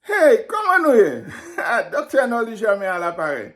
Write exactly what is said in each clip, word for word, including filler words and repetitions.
Hey, kòman nou ye? Doktè Nolly Germain a laparèy.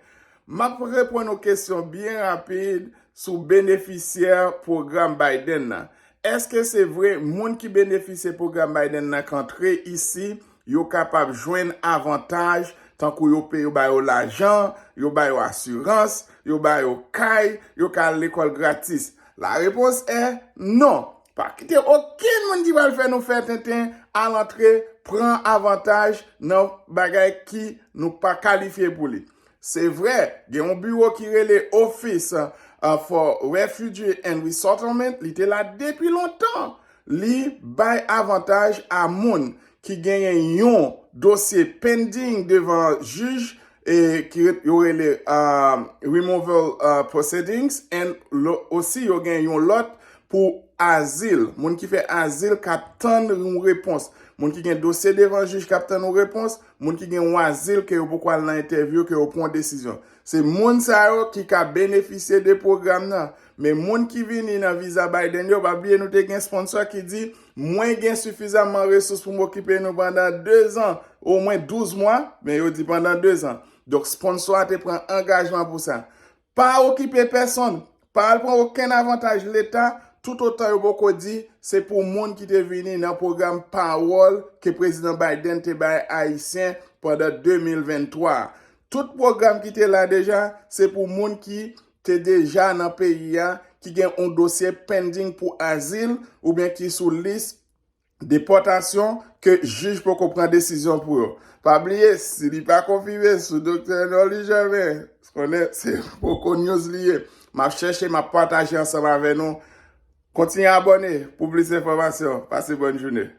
M ap reponn yon kesyon byen rapid sou benefisyè pwogram Biden nan. Èske se vre moun ki benefisye pwogram Biden nan k antre isi, yo kapab jwenn avantaj, tankou yo peye, yo ba yo lajan, yo ba yo asirans, yo ba yo kay, yo ka al lekòl gratis? La réponse est non. Pa kite okenn moun ki pral fè nou fè tenten al antre pran avantaj nan bagay ki nou pa kalifye pou li. Se vre, gen yon biwo ki rele Office uh, for Refugee and Resettlement, li te la depi lontan. Li bay avantaj a moun ki genyen yon dosye pending devan jij e ki yo rele uh, removal uh, proceedings and osi yo gen yon lòt pou azil. Moun ki fè azil k ap tann yon repons. Moun ki gen dosye devan jij k ap tann yon repons. Moun ki gen yon azil ke yo poko al nan entèvyou, ke yo pran yon desizyon. Se moun sa yo ki ka benefisye de pwogram nan. Men moun ki vini nan viza Biden yo, pa bliye nou te gen sponsor ki di, mwen gen sifizamman resous pou m okipe nou pandan de zan, omwen douz mwa, men yo di pandan de zan. Donk, sponsor a te pran angajman pou sa. Pa okipe pèsonn, pa al pran okenn avantaj leta, toutotan yo poko di se pou moun ki te vini nan pwogram pawòl ke prezidan Biden te bay Ayisyen pandan de mil venntwa. Tout pwogram ki te la deja, se pou moun ki te deja nan peyi a, ki gen yon dosye pending pou azil oubyen ki sou lis depòtasyon ke jij poko pran desizyon pou yo. Pa bliye, si li pa konfime sou Doktè Nolly Germain, konnen se poko news li ye. M ap chèche, m ap pataje ansanm avè nou. Kontinye abòne pou plis enfòmasyon. Pase bòn jounen.